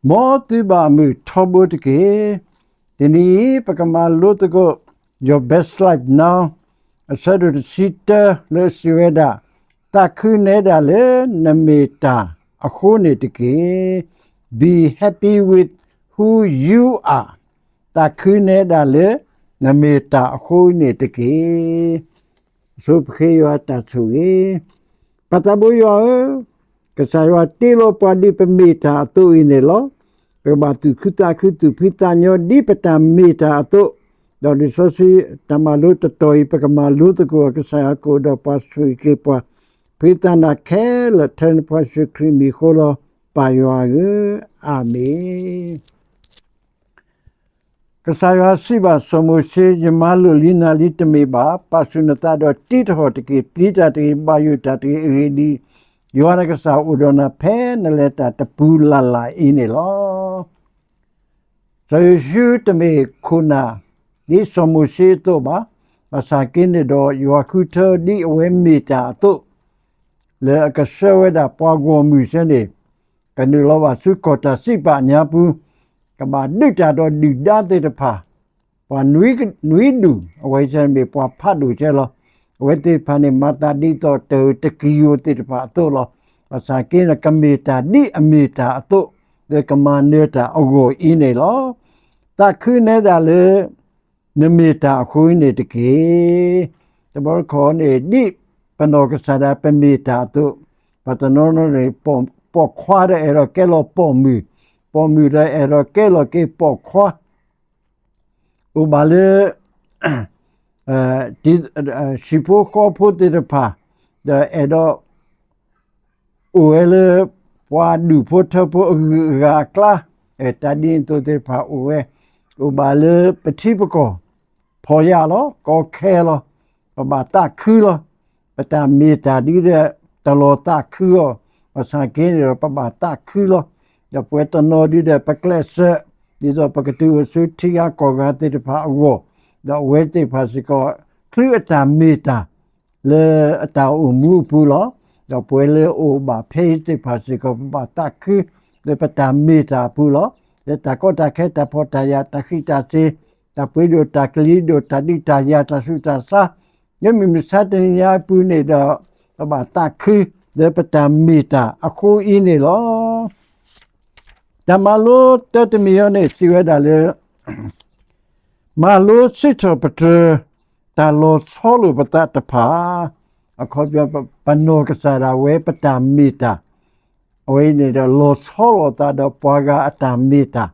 မ်သုဘၣ်မုာ်ထီဘိတက့ၢ်. တနံၤအံၤ ပကမၤလိသကိး Your Best Life Now အဆၢဒိၣ်တဆံတၢ လၢအစံးဝဲဒၣ်, သးခုနဲဒၣ်လၢနမ့ၢ်တၢ်အဃိန့ၣ်တက့ၢ်. Be happy with who you are. သးခုနဲဒၣ်လၢ နမ့ၢ်တၢ်အဃိန့ၣ်တက့ၢ်. ဆိပဃ့ယွၤတၢ်ဆိၣ်ဂ့ၤ. ပၢ်သးဘိယွၤဧၢ, ကစၢ်ယွၤတ့လီၤပှၤဒ်ပမ့ၢ်တၢ်အသိးအံၤန့ၣ်လီၤ. ပကဘၣ်သူၣ်ခုသးခု သူၣ်ဖှံသးညီဒ်ပတၢ်မ့ၢ်တၢ်အသိး, ဒီးလံာ်စီဆှံတၢ်မၤလိတတီၤအံၤ ပကမၤလိသကိး ကစၢ်ယွၤကအိၣ်ဒီးပှၤဆိၣ်ဂ့ၤက့ၤပှၤ, ဖှံသးနးခဲလၢာ် ထဲနဖိယ့ၣ်ၡူးခရံာ်မံၤအဃိလီၤ. ပၢ်ယွၤဧၢ, အၤမ့ၣ်. ကစၢ်ယွၤစံးဘၣ်စီၤမိၤၡ့, ယမၤလိာ်လံနၤလံတမ့ၢ်ဘၣ်. ပာ်ဆူၣ်နသးဒီးတံထီၣ်တက့ၢ်. ပျံၤတၢ်တဂ့ၤ, ဘၣ်ယိၣ်တၢ်တဂ့ၤ. အဂ့ၢ်ဒ်အံၤ, ယွၤနကစၢ်အိၣ်ဒီးနၤဖဲနလဲၤတၢ်တပူၤလၢ်လၢ်အံၤန့ၣ်လီၤ. စီၤယိၤၡူတမ့ၢ်ခိၣ်နၢ် ဒ်စီၤမိၤၡ့အသိးဘၣ်. ဘၣ်ဆၣ်က့န့ၣ်ဒီး ယွၤဃုထၢဒ်အဝဲမ့ၢ်တၢ်အသိး လၢအကဆှၢဝဲဒၣ်ပှၤဂီၢ်မုၢ်ဆၢန့ၣ်, ကနုာ်လီၤဘၣ်ဆူကီၢ်တၢ်စံးပာ်ညါပူၤ, ကဘၣ်ဒုးတၢ်ဒီးဒုၣ်ဒါသ့ၣ်တဖၣ်, ပှၤနွံဒူၣ်, အဝဲဆၢန့ၣ်မ့ၢ်ပှၤဖးဒိၣ်ဆၢလီၤ. အဝဲသ့ၣ်တဖၣ်န့ၣ် မၤသးဒ်သိးတၢ်တကံယိၤသ့ၣ်တဖၣ်အသိးလီၤ. ဘၣ်ဆၣ်က့န့ၣ် ကမ့ၢ်တၢ်ဒ်အမ့ၢ်တၢ်အသိး, လၢကမၤနၢၤတၢ်အဂီၢ်အံၤန့ၣ်လီၤ. သးခုနဲဒၣ်လၢ နမ့ၢ်တၢ်အဃိန့ၣ်တက့ၢ်. တဘျီတခီၣ်န့ၣ် ဒ်ပနီၢ်ကစၢ်ဒၣ်ပမ့ၢ်တၢ်အသိး, ပှၤတနီၤနီၤန့ၣ် ပိာ်ခွါဒီးအဲၣ်ဒိးကဲလီၤပိာ်မုၣ်, ပိာ်မုၣ်ဒီးအဲၣ်ဒိးကဲလီၤက့ၤပိာ်ခွါ, အိၣ်ဘၣ်လၢ ဟံၣ်ဖိဃီဖိသ့ၣ်တဖၣ်, ဒီးအဲၣ်ဒိး အိၣ်ဝဲလၢ ပှၤဒူၣ်ဖိထၢဖိအဂုၤအဂၤအကျါ, တၢ်ဒ်န့ၣ်အသိးသ့ၣ်တဖၣ်အိၣ်ဝဲ, အိၣ်ဘၣ်လၢပထံပကီၢ်, ဖီၣ်ယာ်လီၤ, ကီခဲလီၤ, ပဘၣ်သးခုလီၤ. ပတၢ်မ့ၢ်တၢ်ဒ်ဒီး တလီၤသးခုအီၤ, ဘၣ်ဆၣ်က့န့ၣ်ဒီး ပဘၣ်သးခုလီၤ. ဒီးပဝဲတနီၤဒ်ဒီး ပကျဲးစၢး ဒ်သိးပကတုၤအိၣ်ဆူထံဂၤကီၢ်ဂၤသ့ၣ်တဖၣ်အဂီၢ်, ဒီးအဝဲသ့ၣ်တဖၣ်စ့ၢ်ကီး ချုးအတၢ်မ့ၢ်တၢ် လၢအတၢ်အိၣ်မူအပူၤလီၤ. ဒီးပဝဲလၢအအိၣ်ဘၣ်ဖဲအံၤသ့ၣ်တဖၣ်စ့ၢ်ကီး ပဘၣ်သးခု လၢပတၢ်မ့ၢ်တၢ်အပူၤလီၤ. လၢတၢ်ကီတၢ်ခဲ တၢ်ဖှီၣ်တၢ်ယာ် တၢ်ဃံးတၢ်စ့ၤ, တၢ်ပှ့ၤဒိၣ်တၢ်ကလံၤဒိၣ် တၢ်ဒုးတၢ်ယၤ တၢ်ဆူးတၢ်ဆါ, လၢမုၢ်မဆါတနံၤညါအပူၤန့ၣ်ဒီး ပဘၣ်သးခု လၢပတၢ်မ့ၢ်တၢ်အဃိအံၤန့ၣ်လီၤ. တၢ်မၤလိတၢတမံၤအံၤန့ၣ် စံးဝဲဒၣ်လၢ မၤလိစံးထီၣ်ပတြၢၤ တၢ်လီၤဆီလိာ်ပသးတဖၣ်, အခီပညီ ပနီၢ်ကစၢ်ဒၣ်ဝဲပတၢ်မ့ၢ်တၢ်, အဝဲအံၤန့ၣ်ဒီး လီၤဆီလိာ်သးဒီးပှၤဂၤအတၢ်မ့ၢ်တၢ်,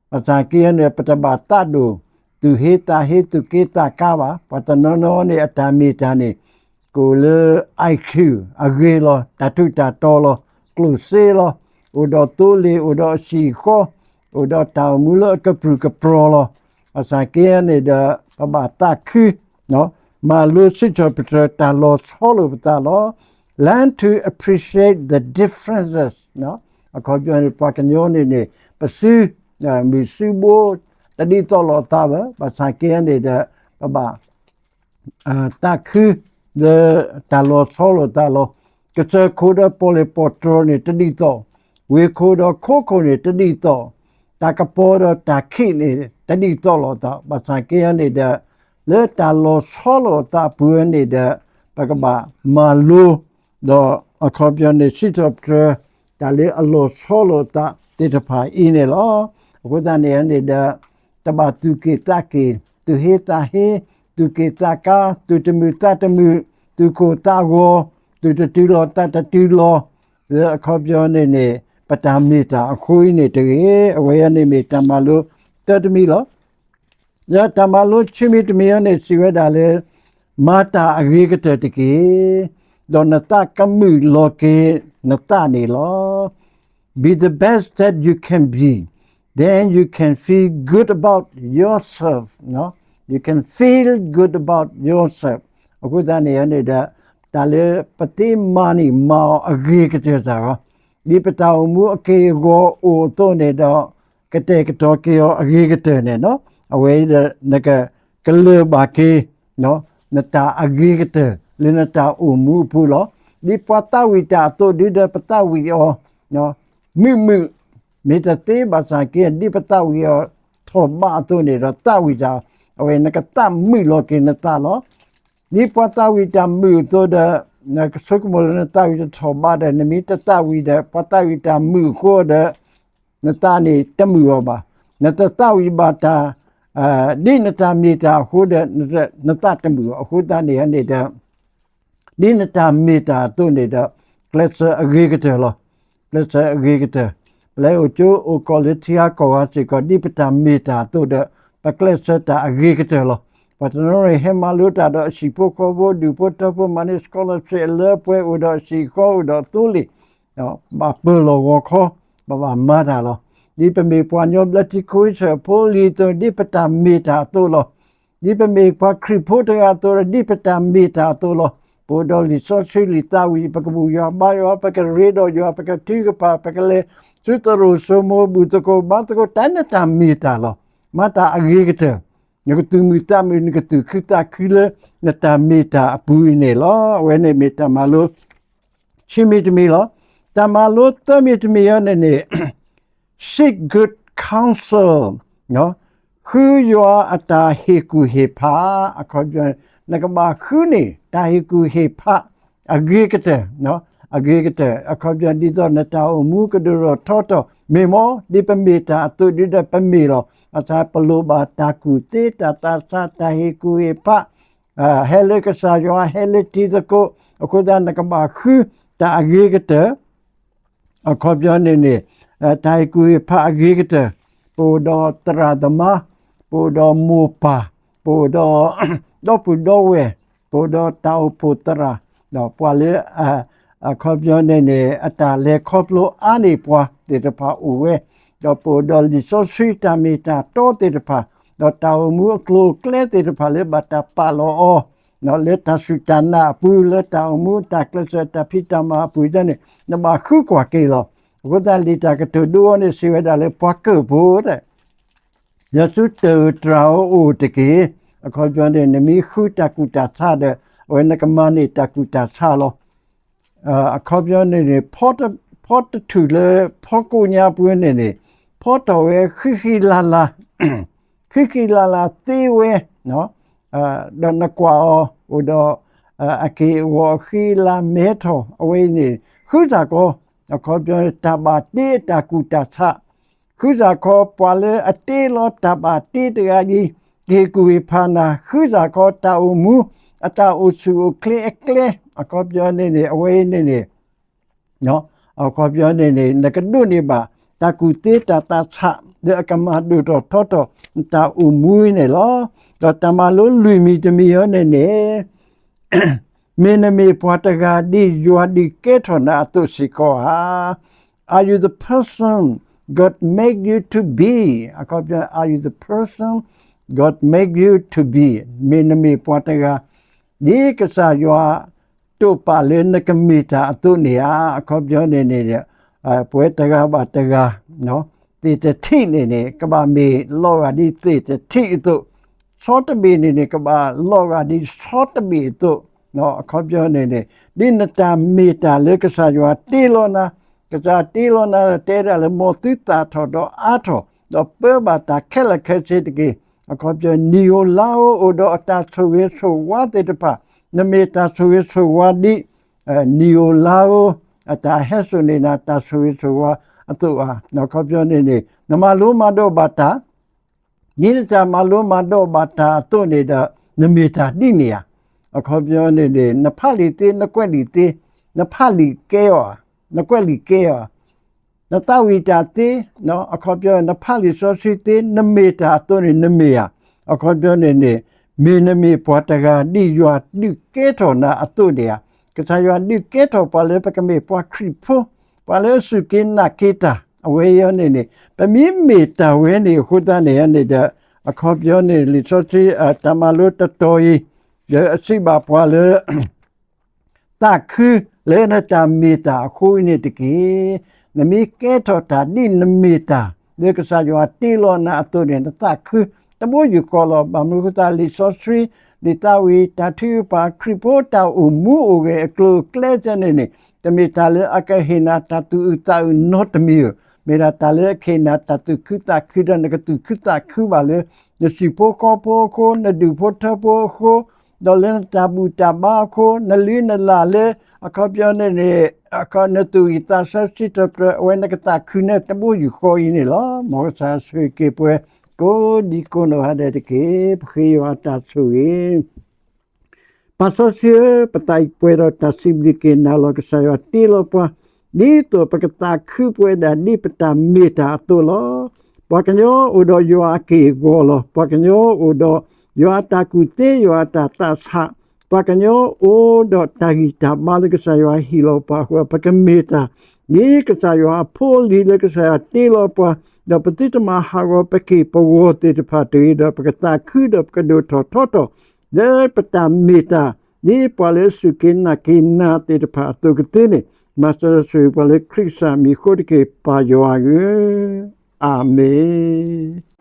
ဘၣ်ဆၣ်က့န့ၣ် ပတဘၣ်သးဒိၣ် သူၣ်ဟ့သးဟ့ သူၣ်က့သးကါဘၣ်. ပှၤတနီၤနီၤန့ၣ် အတၢ်မ့ၢ်တၢ်န့ၣ် ကအိၣ်လၢ I Q အဂ့ၤလီၤ, တၢ်ထူးတၢ်တီၤလီၤ, ကျိၣ်စ့လီၤ, အိၣ်ဒီးသိလ့ၣ်, အိၣ်ဒီးအဆံၣ်ဃီ, အိၣ်ဒီးတၢ်အိၣ်မူလၢအကပြုၢ်ကပြီၤလီၤ. ဘၣ်ဆၣ်က့န့ၣ်ဒီး ပဘၣ်သးခု, မၤလိစံးထီၣ်ပတြၢၤတၢ်လီၤဆီလိာ်ပသးလီၤ. Learn to appreciate the differences. အခီပညီန့ၣ် ပှၤကညီန့ၣ်န့ၣ် ပစု မုၢ်စုဘိ တဒ်သိးလိာ်သးဘၣ်. ဘၣ်ဆၣ်က့န့ၣ်ဒီး ပဘၣ် သးခု လၢတၢ်လီၤဆီလိာ်သးလီၤ. ကစၢၢ်ခိၣ်ဒီးပီၣ်လဲၣ်ပီၣ်တြီၤန့ၣ်တဒ်သိး, ဝ့ၢ်ခိၣ်ဒီးခိခိၣ်န့ၣ်တဒ်သိး, တၢ်ကပီၤဒီးတၢ်ခံးန့ၣ်တဒ်သိးလိာ်သး. ဘၣ်ဆၣ်က့န့ၣ်ဒီး လၢတၢ်လီၤဆီလိာ်သးအပူၤန့ၣ်ဒီး ပကဘၣ်မၤလိ ဒီးအခီပညီန့ၣ် စံးထီၣ်ပတြၢၤ တၢ်လၢအလီၤဆီလိာ်သးသ့ၣ်တဖၣ်အံၤန့ၣ်လီၤ. အဃိသတးန့ၣ်န့ၣ်ဒီး တဘၣ်သူၣ်က့ၣ်သးက့ၣ်, သူၣ်ဟ့သးဟ့, သူၣ်က့ၣ်သးကါ, သူၣ်တမုာ်သးတမုာ်, သူၣ်ကိၢ်သးဂီၤ, သူၣ်တတုၤလီၤသးတတုၤလီၤ, လၢအခီပညီန့ၣ်န့ၣ် ပတၢ်မ့ၢ်တၢ်အဃိအံၤန့ၣ်တဂ့ၤ. အဝဲအံၤန့ၣ်မ့ၢ်တၢ်မၤလိတၢတမံၤလီၤ. ဒီးတၢ်မၤလိဆံးမံၤတမံၤအံၤန့ၣ် စံးဝဲဒၣ်လၢ မၤတၢ်အဂ့ၤကတၢၢ်တက့ၢ်, ဒီးနသးကမုာ်လီၤက့ၤနသးန့ၣ်လီၤ. Be the best that you can be, then you can feel good about yourself. You can feel good about yourself. အဃိသတးန့ၣ်န့ၣ်ဒီး တၢ်လၢပသ့မၤန့ၣ် မၤအီၤအဂ့ၤကတၢၢ်စ့ၢ်ကီး, ဒ်ပတၢ်အိၣ်မူအက့ၢ်အဂီၤအိၣ်အသိးန့ၣ်ဒီး ကတဲာ်ကတီၤက့ၤအီၤအဂ့ၤကတၢၢ်န့ၣ်လီၤ. အဝဲအံၤဒီး နကကလၢၢ်ဘၣ်က့ၤ နတၢ်အဂ့ၤကတၢၢ် လၢနတၢ်အိၣ်မူအပူၤလီၤ. ဒ်ပှၤသးဝံၣ်တၢ်အသိး ဒ်ဒီးပသးဝံၣ်အီၤ မုာ်မုာ် မ့ၢ်တသ့ဘၣ်ဆၣ်က့ ဒ်ပသးဝံၣ်အီၤထီၣ်ဘးအသိးန့ၣ်ဒီး သးဝံၣ်တၢ်, အဝဲနကသးမုာ်လီၤက့ၤနသးလီၤ. ဒ်ပှၤသးဝံၣ်တၢ်မုာ်အသိးဒီး နကဆိကမိၣ်လၢနသးဝံၣ်တထီၣ်ဘးဒီး နမ့ၢ်တသးဝံၣ်ဒီး ပှၤသးဝံၣ်တၢ်မုာ်အဃိဒီး နသးန့ၣ်တမုာ်အီၤဘၣ်. နတသးဝံၣ်ဘၣ်တၢ် ဒ်နတၢ်မ့ၢ်တၢ်အဃိဒီး နသးတမုာ်အီၤအဃိသတးန့ၣ်န့ၣ်ဒီး ဒ်နတၢ်မ့ၢ်တၢ်အသိးန့ၣ်ဒီး ကျဲးစၢးအဂ့ၤကတၢၢ်လီၤ. ကျဲးစၢးအဂ့ၤကတၢၢ်. ပလဲၤအိၣ်ကၠိအိၣ်ကီၢ်လၢထံဂၤကီၢ်ဂၤစ့ၢ်ကီး ဒ်ပတၢ်မ့ၢ်တၢ်အသိးဒီး ပကျဲးစၢးတၢ်အဂ့ၤကတၢၢ်လီၤ. ပှၤတနီၤနီၤဟဲမၤလိတၢ်ဒီးအဟံၣ်ဖိဃီဖိ ဒူၣ်ဖိထၢဖိ မၤန့ၢ် scholarship လၢပှဲၤအိၣ်ဒီးအဟံၣ်ဃီအိၣ်ဒီးအသိလ့ၣ် ဘၣ်ပၢၢ်လီၤဂီၤခီ ပဘၣ်မၤတၢ်လီၤ. ဒ်ပမ့ၢ်ပှၤကညီဘျၢထံခဝ့ၡၢၣ်ဖိလံၤအသိး ဒ်ပတၢ်မ့ၢ်တၢ်အသိးလီၤ. ဒ်ပမ့ၢ်ပှၤခရံာ်ဖိတဂၤအသိးဒီး ဒ်ပတၢ်မ့ၢ်တၢ်အသိးလီၤ. ပအိၣ်ဒီးလံာ်စီဆှံလံာ်သးဝံၣ် ပကဘူၣ်ယွၤဘါယွၤ ပကရ့ဒီးယွၤ ပကထုကဖၣ် ပကလဲၤဆူသရိာ်စိမိၤ ဘူၣ်သကိးဘါသကိး တၢ်နတၢ်မ့ၢ်တၢ်လီၤ. မၤတၢ်အဂ့ၤကတၢၢ် နကသူၣ်မုာ်သးမုာ် နကသူၣ်ခုသးခုလၢ နတၢ်မ့ၢ်တၢ်အပူၤအံၤန့ၣ်လီၤ. အဝဲန့ၣ်မ့ၢ်တၢ်မၤလိ ခံမံၤတမံၤလီၤ. တၢ်မၤလိသၢမံၤတမံၤအံၤန့ၣ်န့ၣ် seek good counsel ဃုယွၤအတၢ်ဟ့ၣ်ကူၣ်ဟ့ၣ်ဖး, အခီပညီ နကဘၣ်ဃုန့ၢ် တၢ်ဟ့ၣ်ကူၣ်ဟ့ၣ်ဖး အဂ့ၤကတၢၢ်, အဂ့ၤကတၢၢ် အခီပညီ ဒ်သိးနတၢ်အိၣ်မူကဒိၣ်ထီၣ်ထီထီၣ် မ့ၢ်မ့ၢ် ဒ်ပမ့ၢ်တၢ်အသိးဒ်ဒီးပမ့ၢ်လီၤ. ဘၣ်ဆၣ်ပလိၣ်ဘၣ်တၢ်ကူၣ်သ့ တၢ်သးဆး တၢ်ဟ့ၣ်ကူၣ်ဟ့ၣ်ဖး ဟဲလၢကစၢ်ယွၤ ဟဲလၢထံသကိး, အဃိသတးနကဘၣ်ဃု တၢ်အဂ့ၤကတၢၢ် အခီပညီန့ၣ်န့ၣ် တၢ်ဟ့ၣ်ကူၣ်ဟ့ၣ်ဖးအဂ့ၤကတၢၢ်, ပအိၣ်ဒီးသရၣ်သမါ, ပအိၣ်ဒီးမိၢ်ပၢ်, ပအိၣ်ဒီး ဒီပုၢ်ဒီဝဲၢ်, ပအိၣ်ဒီးတၢ်အိၣ်ဖှိၣ်သရၣ်, ဒီးပှၤလၢ အခီပညီန့ၣ်န့ၣ် အတၢ်လဲၤခီဖျိအါန့ၢ်ပှၤသ့ၣ်တဖၣ်အိၣ်ဝဲ, ဒီးပအိၣ်ဒီးလံာ်စီဆှံတၢ်မ့ၢ်တၢ်တီသ့ၣ်တဖၣ်, ဒီးတၢ်အိၣ်မူအကျိၤအကျဲသ့ၣ်တဖၣ်လၢဘၣ်တၢ်ပာ်လီၤအီၤ လၢတၢ်စူၢ်တၢ်နာ်အပူၤ လၢတၢ်အိၣ်မူတၢ်ကျဲးစၢးတၢ်ဖံးတၢ်မၤအပူၤန့ၣ် နဘၣ်ဃုကွၢ်က့ၤလီၤ. အဃိသတးလံာ်တၢ်ကတိၤဒိအီၤန့ၣ် စံးဝဲဒၣ်လၢပှၤကၢၣ်ဖိ လၢဆူတၢၢ်တြၢ်အိၣ်တက့ၢ်. အခီပညီန့ၣ် နမ့ၢ်ဃုတၢ်ကူၣ်တၢ်ဆးဒီး အဝဲနကမၤန့ၢ်တၢ်ကူၣ်တၢ်ဆးလီၤ. အခီပညီန့ၣ်န့ၣ် ဖီတထူၣ်လၢ ဖီကိးညါပူၤန့ၣ်န့ၣ် ဖီထီၣ်ဝဲဃံဃံလၤလၤ ဃံဃံလၤလၤသ့ဝဲ, ဒီးနကွၢ်အီၤအိၣ်ဒီး အက့ၢ်အဂီၤအဃံအလၤမဲထီၣ် အဝဲအံၤန့ၣ် ဃုသၣ်ကီ အခီပညီ တၢ်ဘၣ်တ့အတၢ်ကူၣ်တၢ်ဆး ဃုသၣ်ကီ ပှၤလၢအတ့လီၤတၢ်ဘၣ်တ့တဂၤအံၤ ကဟ့ၣ်ကူၣ်ဟ့ၣ်ဖးနၤ ဃုသၣ်ကီ တၢ်အိၣ်မူ အတၢ်အိၣ်ဆူၣ်အိၣ်ချ့အကျဲ အခီပညီန့ၣ်န့ၣ် အဝဲအံၤန့ၣ်န့ၣ် အခီပညီန့ၣ်န့ၣ် နကဒိးန့ၢ်ဘၣ် တၢ်ကူၣ်သ့တၢ်သးဆး လၢအကမၤဒိၣ်ထီၣ်ထီထီၣ် နတၢ်အိၣ်မူန့ၣ်လီၤ. ဒီးတၢ်မၤလိလွံၢ်မံၤတမံၤအံၤန့ၣ်န့ၣ် မ့ၢ်နမ့ၢ်ပှၤတဂၤဒ်ယွၤဒုးကဲထီၣ်နၤအသိးစ့ၢ်ကီးဧါ. Are you the person God make you to be? အခီပညီ Are you the person God make you to be? မ့ၢ်နမ့ၢ်ပှၤတဂၤ ဒ်ကစၢ်ယွၤတိာ်ပာ်လၢနကမ့ၢ်တၢ်အသိးန့ၣ်ဧါ. အခီပညီန့ၣ်န့ၣ် ပဝဲတဂၤဘၣ်တဂၤ သ့ၣ်တထံၣ်န့ၣ်န့ၣ် ကဘၣ်မ့ၢ်လီၤဂာ်ဒ်သ့ၣ်တထံၣ်အသိး, ဆီတဘ့ၣ်န့ၣ်န့ၣ် ကဘၣ်လီၤဂာ်ဒ်ဆီတဘ့ၣ်အသိး, အခီပညီန့ၣ်န့ၣ် ဒ်နတၢ်မ့ၢ်တၢ်လၢကစၢ်ယွၤတ့လီၤနၤ, ကစၢ်တ့လီၤနၤဒီးတဲဒၣ်လၢ မ်သုသၣ်ထီၣ်ဒီးအါထီၣ် ဒီးပၢဘၣ်တၢ်ခဲလၢာ်ခဲဆ့တက့ၢ်. အခီပညီ နံၣ်ဧိၤလါဧိၤအိၣ်ဒီးအတၢ်ဆိၣ်ဂ့ၤဆိၣ်ဝါသ့ၣ်တဖၣ်, နမ့ၢ်တၢ်ဆိၣ်ဂ့ၤဆိၣ်ဝါဒ် နံၣ်ဧိၤလါဧိၤ အတၢ်ဟဲစိာ်န့ၢ်နၤတၢ်ဆိၣ်ဂ့ၤဆိၣ်ဝါအသိးဧါ. အခီပညီန့ၣ်န့ၣ် နမၤလိမၤဒိးဘၣ်တၢ်, ဒ်နတၢ်မၤလိမၤဒိးဘၣ်တၢ်အသိးန့ၣ်ဒီး နမ့ၢ်တၢ်ဒ်န့ၣ်ဧါ. အခီပညီန့ၣ်န့ၣ် နဖးလံာ်သ့ နကွဲးလံာ်သ့, နဖးလံာ်ကဲအီၤဧါ, နကွဲးလံာ်ကဲအီၤဧါ. နသးဝံၣ်တၢ်သ့, အခီပညီ နဖးလံာ်စီဆှံသ့ နမ့ၢ်တၢ်အသိးန့ၣ် နမ့ၢ်ဧါ. အခီပညီန့ၣ်န့ၣ် မ့ၢ်နမ့ၢ်ပှၤတဂၤဒ်ယွၤဒုးကဲထီၣ်နၤအသိးန့ၣ်ဧါ. ကစၢ်ယွၤဒုးကဲထီၣ်ပှၤလၢပကမ့ၢ်ပှၤခရံာ်ဖိ, ပှၤလၢအစူၢ်က့ၤနာ်က့ၤတၢ် အဝဲအံၤန့ၣ်န့ၣ် ပမ့ၢ်မ့ၢ်တၢ်ဝဲန့ၣ်အဃိသတးန့ၣ်န့ၣ်ဒီး အခီပညီန့ၣ် လံာ်စီဆှံတၢ်မၤလိတတီၤအံၤ ဒီးအစံးဘၣ်ပှၤလၢ သးခုလၢနတၢ်မ့ၢ်တၢ်အဃိအံၤန့ၣ်တက့ၢ်. နမ့ၢ်ကဲထီၣ်တၢ်ဒ်နမ့ၢ်တၢ် လၢကစၢ်ယွၤတ့လီၤနၤအသိးန့ၣ် နသးခုတဘိယူၢ်ဃီလီၤ. ဘၣ်မနုၤအဃိသတး လံာ်စီဆှံ လံာ်သးဝံၣ် တၢ်ထုကဖၣ် ခရံာ်ဖိတၢ်အိၣ်မူအိၣ်ဂဲၤအကျိၤအကျဲကဲန့ၣ်န့ၣ် တမ့ၢ်တၢ်လၢအကဟ့ၣ်နၤတၢ်သူၣ်အုးသးအုးနီတမံၤဧိၤ, မ့ၢ်ဒၣ်တၢ်လၢအကဟ့ၣ်နၤတၢ်သူၣ်ခုသးခုဒီးနကသူၣ်ခုသးခုဘၣ်လၢ နဟံၣ်ဖိဃီဖိအဃိ, နဒူၣ်ဖိထၢဖိအဃိ, ဒီးလၢနတၢ်ဘူၣ်တၢ်ဘါအဃိ, နလုၢ်နလၢ်လၢ အခီပညီန့ၣ်န့ၣ် နသူၣ်အုးသးဆၢစံးထီၣ်ပတြၢၤ အဝဲနကသးခုန့ၣ်တဘိယူၢ်ဃီအံၤန့ၣ်လီၤ. မ်ကစၢ်ယွၤဆိၣ်ဂ့ၤက့ၤပှၤ ကိးဒံကိးနီၢ်ဂၤဒဲးတက့ၢ်. ပဃ့ယွၤအတၢ်ဆိၣ်ဂ့ၤ ပၢ်စီဆှံဧၢ, ပသးအံၤပှဲၤဒီးတၢ်စံးဘျုးက့ၤနၤလီၤ ကစၢ်ယွၤတ့လီၤပှၤ ဒ်သိးပကသးခုပဝဲဒၣ်ဒ်ပတၢ်မ့ၢ်တၢ်အသိးလီၤ. ပှၤကညီအိၣ်ဒီးယွၤအက့ၢ်အဂီၤလီၤ. ပှၤကညီအိၣ်ဒီးယွၤအတၢ်ကူၣ်သ့ ယွၤအတၢ်သးဆး, ပှၤကညီအိၣ်ဒီးတၢ်ဂံၢ်တၢ်ဘါလၢကစၢ်ယွၤဟ့ၣ်လီၤပှၤအဃိ ပကမ့ၢ်တၢ် ဒ်ကစၢ်ယွၤအဖိအလံၤလၢကစၢ်ယွၤတ့လီၤပှၤ, ဒီးပသုတမၤဟးဂီၤပက့ၢ်ပဂီၤသ့ၣ်တဖၣ်တဂ့ၤ, ဒီးပကသးခုဒီးပကဒိၣ်ထီၣ်ထီထီၣ် လၢပတၢ်မ့ၢ်တၢ် ဒ်ပှၤလၢအစူၢ်က့ၤနာ်က့ၤနၤသ့ၣ်တဖၣ်အသိးကသ့န့ၣ်, မၤစၢၤဆိၣ်ဂ့ၤပှၤလၢခရံာ်ကစၢ်မံၤအဃိတက့ၢ် ပၢ်ယွၤဧၢ, အၤမ့ၣ်.